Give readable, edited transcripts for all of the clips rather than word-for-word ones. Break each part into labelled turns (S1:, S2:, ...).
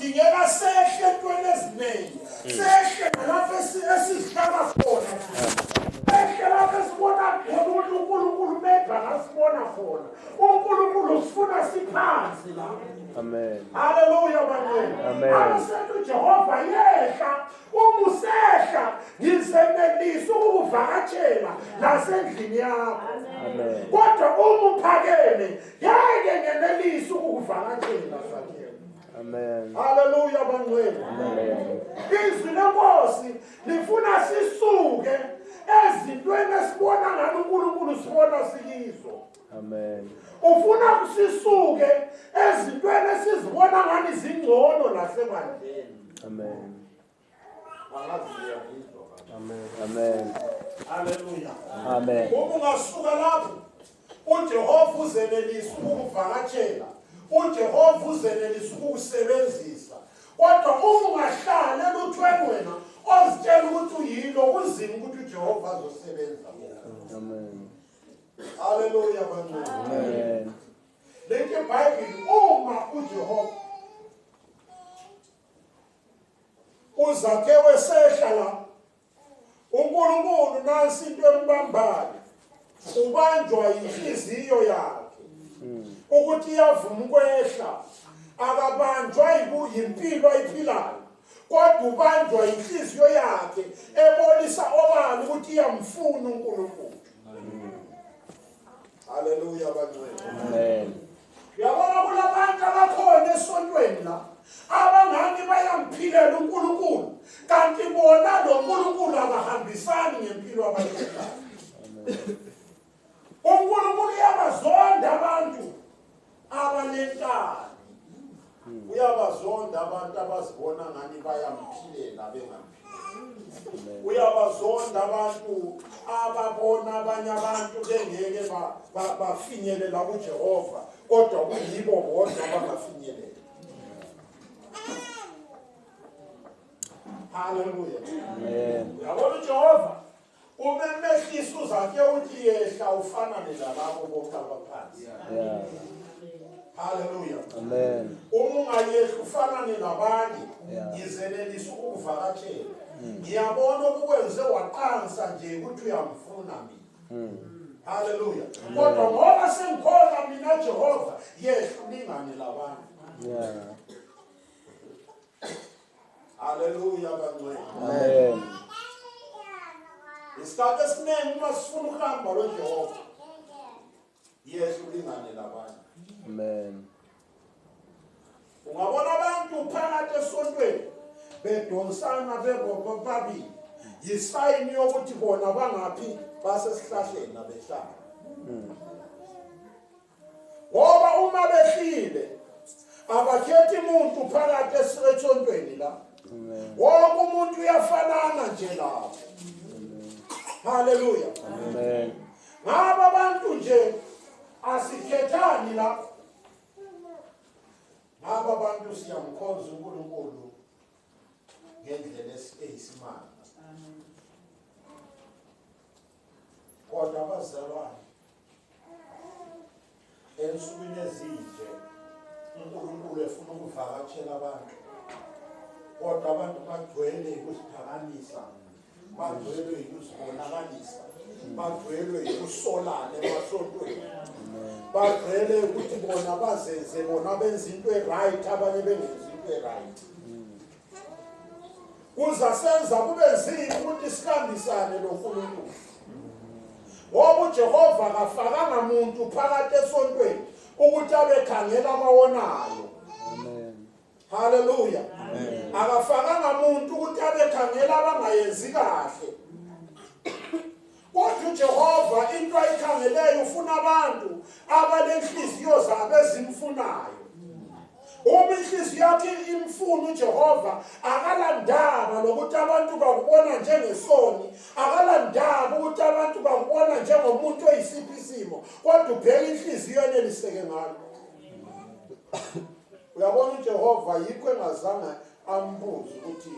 S1: ngingena sehle entweni eziningi sehle lapho esihlala khona sehle lapho esibona khona uNkulunkulu medla ngasibona khona uNkulunkulu usifuna siphansi la.
S2: Amen.
S1: Hallelujah bangcwele.
S2: Amen.
S1: Abasethi uJehova yehla umusehla ngizenelisa ukuvakatshela nasendlini yakho.
S2: Amen.
S1: Kodwa umuphakeme ngeke ngenelisa ukuvakatshela sakhe.
S2: Amen.
S1: Hallelujah bangcwele.
S2: Amen.
S1: Izwi lenkosi lifuna sisuke ezintweni esibona ngani uNkulunkulu sibona sikizo.
S2: Amen.
S1: Ufuna kusisuke ezintweni esizibona ngani zingcono nasemandleni.
S2: Amen.
S1: Angaziya ngizwa.
S2: Amen. Amen.
S1: Hallelujah.
S2: Amen.
S1: Uma ungasuka lapho uJehova uzenelisa ukuvakatshela, uJehova uzenelisa ukusebenzisa. Kodwa uma ungahlala eluthweni wena ozitshela ukuthi uyilo uzini ukuthi uJehova azosebenza.
S2: Amen.
S1: Hallelujah bangcwele.
S2: Amen.
S1: Lethi iBhayibheli uma uJehova uzakhewe sehla la uNkulunkulu nansi into embambayo ubanjwa inhliziyo yakhe ukuthi iyavuma ukwehla akabanjwa yimpilo ayiphilayo kodwa ubanjwa inhliziyo yakhe ebonisa obala ukuthi iyamfuna uNkulunkulu. Hallelujah bangcwele.
S2: Amen.
S1: Yabona kulabantu abakhona esontweni la abangani bayamphilela uNkulunkulu kanti bona lo uNkulunkulu abahambisani ngempilo abayiphilayo. uNkulunkulu uyabazonda abantu abalentana. Uyabazonda abantu abazibona ngani bayamphilela bengamphileli. Uyabazonda abantu ababona abanye abantu bengeke bafinyelela kuJehova kodwa kuyibo bodwa abangafinyelela. Hallelujah.
S2: Amen.
S1: Uyabona uJehova umemehlisa uzakhe uthi yehla ufanane nalabo bonke abaphansi.
S2: Yeah.
S1: Hallelujah.
S2: Amen.
S1: Uma ungayehla ufanane nabanye
S2: Yeah.
S1: ngizenelisa ukuvakatshela. Ngiyabona ukwenze waqansa nje ukuthi uyamfuna mina. Hallelujah. Kodwa ngoba sengikhona mina Jehova yehla ulingane labantu.
S2: Yeah.
S1: Hallelujah bangcwele.
S2: Amen.
S1: Isikhathi esiningi uma sifuna ukuhamba loJehova yehla ulingane labantu.
S2: Amen.
S1: Ungabona abantu phakathi esontweni bedonsana bebobabili yisayini yokuthi bona bangaphi basesihlahleni nabehlala. Ngoba uma behlile abakhethi umuntu phakathi esontweni la. Wonke umuntu uyafanana nje lapho. Hallelujah.
S2: Amen.
S1: Ngaba abantu nje asikhethani la. Ngaba abantu siyamkhonza uNkulunkulu ngendlela eyisimanga. Kodwa abazalwane ensukwini ezinje uNkulunkulu efuna ukuvakatshela abantu. Kodwa abantu bagcwele ukuziphakamisa, bagcwele ukuzibonakalisa, bagcwele ukusolana emasontweni. Bagcwele ukuthi bona bazenze bona benza into right abanye bengenzi into right. Kuzasenza kube nzima ukuthi sikhambisane noNkulunkulu. Ngoba uJehova akafakanga muntu phakathi esontweni ukuthi abekhangela abawonayo.
S2: Amen.
S1: Hallelujah. Akafakanga muntu ukuthi abekhangela abangayenzi kahle. Kodwa uJehova into ayikhangeleyo ufuna abantu abalenhliziyo zabo ezimfunayo. Uma inhliziyo yakhe imfuna uJehova akalandaba lokuthi abantu bakubona njengesoni, akalandaba ukuthi abantu bakubona njengomuntu oyisiphi isimo, kodwa ubheka inhliziyo eneliseke ngayo. Uyabona uJehova yikho engazange ambuze ukuthi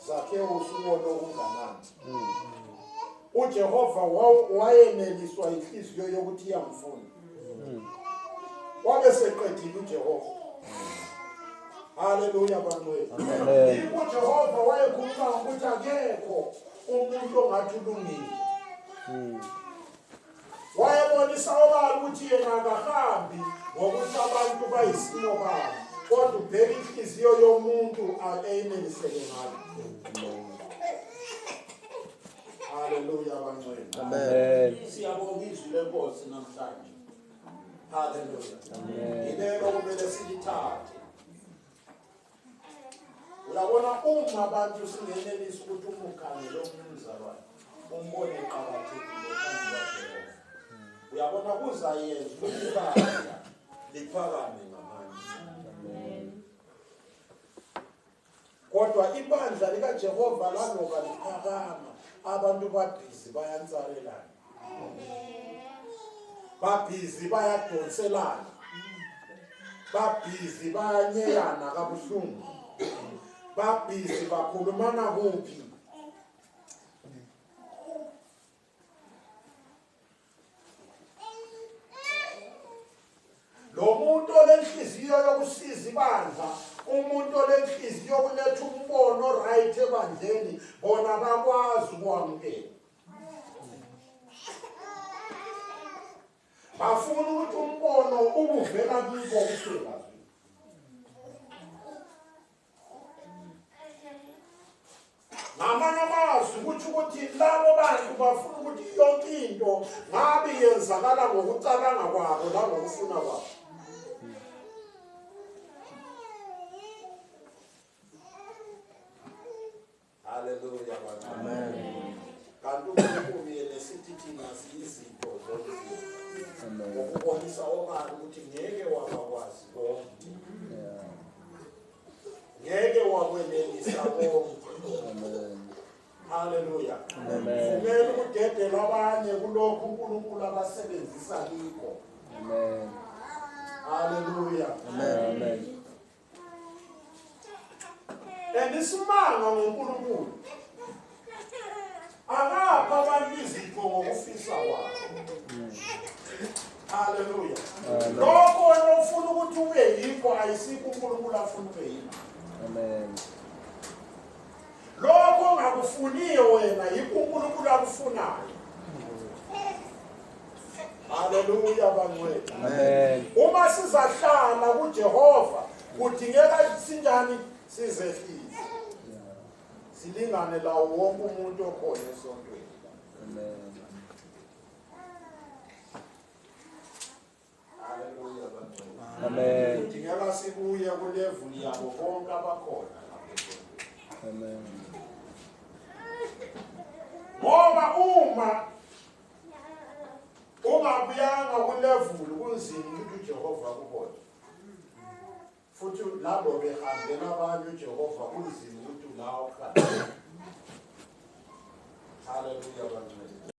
S1: Zakhewu usubona okunganani. uJehova wayeneliswa inhliziyo yokuthi iyamfuna. Wabe seqedile uJehova. Haleluya bangcwele.
S2: Amen.
S1: Yikho Jehova wayekhuluma ukuthi akekho umuntu ongathi ulungile. Wayebonisa obala ukuthi yena akahambi ngokuthi abantu bayisimo babo, kodwa ubheka inhliziyo yomuntu ayeneliseke ngayo. Haleluya bangcwele.
S2: Amen.
S1: Siyabonga izwi lenkosi namhlanje. Haleluya.
S2: Amen.
S1: Ilelo kumele silithathe. Uyabona uma abantu singenelisa ukuthi umukhangele omnumzalwane umbone eqakathekile phambi kwaJehova. Uyabona kuzayenza ukuthi ibandla liphakame ngamandla. Kodwa ibandla likaJehova lanoba liphakama, abantu babhizi bayansarelana. Babhizi bayadonselana. Babhizi bayanyeyana kabuhlungu. Babhizi bakhulumana kuphi. Lo muntu olenhliziyo yokusiza ibandla, umuntu olenhliziyo yokuletha umbono right ebandleni, bona bakwazi ukwamukela. Bafuna ukuthi umbono ubuvela kubo kuphela. Namanye amazwi ukuthi labo bantu bafuna ukuthi yonke into ngabe yenzakala ngokucabanga kwabo nangokufuna kwabo. Haleluya. Amen. Kanti uNkulunkulu yena sithi thina siyizinto zonke. Amen. Ukubonisa obala ukuthi ngeke wabakwazi konke. Ngeke wakwenelisa konke. Amen. Haleluya. Amen. Kumele ukudedele abanye kulokhu uNkulunkulu abasebenzisa kikho. Amen. Haleluya. Amen. Endisimanga ngoNkulunkulu. Akapha abantu izipho ngokufisa kwabo. Haleluya. Lokho ofuna ukuthi ube yikho ayisikho uNkulunkulu afuna ube yikho. Amen. Lokho ongakufuniyo wena yikho uNkulunkulu akufunayo. Haleluya bangcwele. Amen. Uma sizahlala kuJehova kudingeka sinjani sizehlise. Silingane lawo wonke umuntu okhona esontweni. Amen. Haleluya bangcwele. Amen. Kudingeka sibuye kulevel yabo bonke abakhona. Amen. Ngoba uma ungabuyanga kulevel kunzima ukuthi uJehova akubone. Futhi labo behambela abantu uJehova kunzima ukuthi lawo khona. Haleluya bangcwele.